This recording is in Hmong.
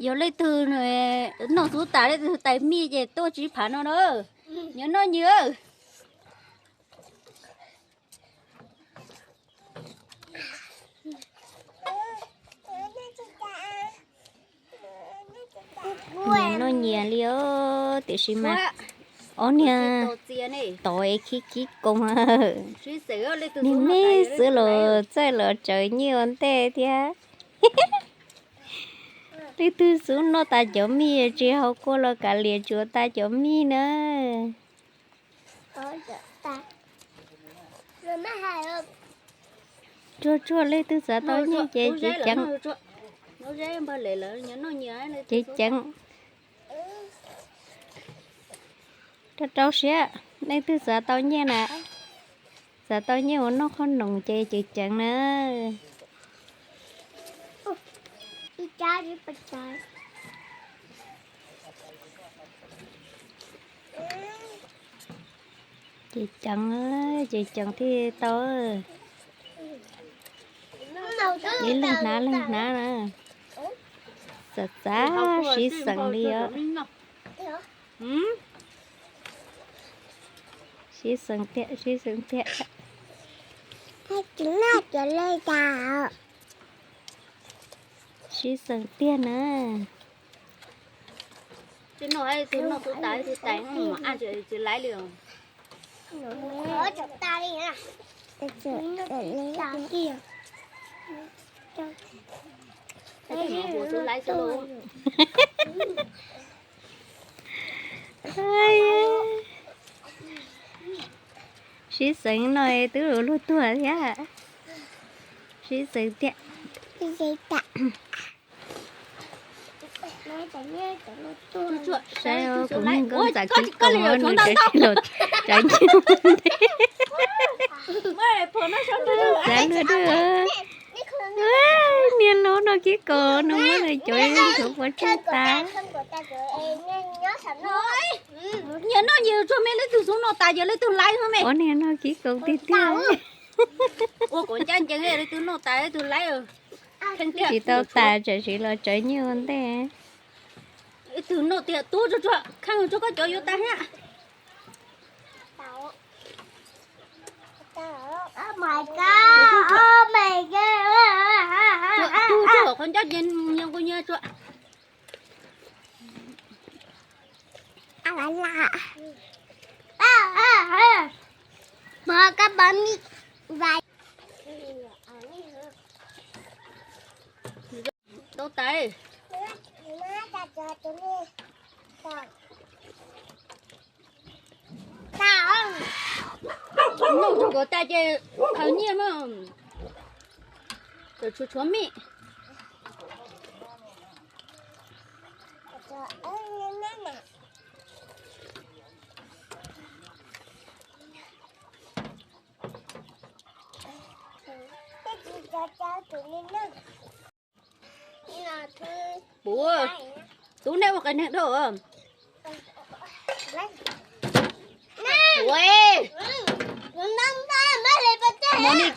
Yog leej twg noj xub tas leej twg tais mij ces tuaj tsib phav no na. Nyias noj nyias. Nyias noj nyias li os, tiam sis mas ob niag tod es khib khib koos. Niag me xwb los txawj los tsawv nyiaj ua ntej thiab. Leej twg xub noj tas cov mij tsis haus kua los kav liam tsuav tas cov mij na. Tsuag tsuag leej twg xav tau nyiaj ces ceev ceev. Ceev ceev. Rau rau siab, leej twg xav tau nyiaj na, xav tau nyiaj ua noj qhob noom ces ceev ceev na. Ces ceev, ces ceev thiaj tau. Ib leeg hnav leeg hnav na. Txav txav sib xeem li os. Sib xeem tiag, sib xeem tiag. Sib xeem tiag na. Sib xeem no twb luag tuag thiab. Sib xeem tiag. Saib kuv me nkauj ntxawm khib koos nws tseem los tsav nyiaj ua ntej. Txav luag dua. Niag laus no khib koos nws muab nws cov yeeb tshuav puas tsawg tas. Nyias noj nyias tsuag me, leej twg xub noj tas ces leej twg laib xwb me. Ob niag no khib koos tiag tiag. Ua kom ncaj ncees, leej twg noj tas leej twg laib. Tsis tau tas, tsam sim los tsawv nyiaj ua ntej. Ib tug noj tiag tub tsuag tsuag, kheej tsuag koj cov yuav tas thiab. Tsuag tsuag qhov ncauj ces nyias nqus nyias tsuag. Tau tas. Noj tsuag kom tas ces khaws nyiaj mas. Tshuav tshuav mij. Puas, tub nej ua qias neeg dhau. Ua, mus ni.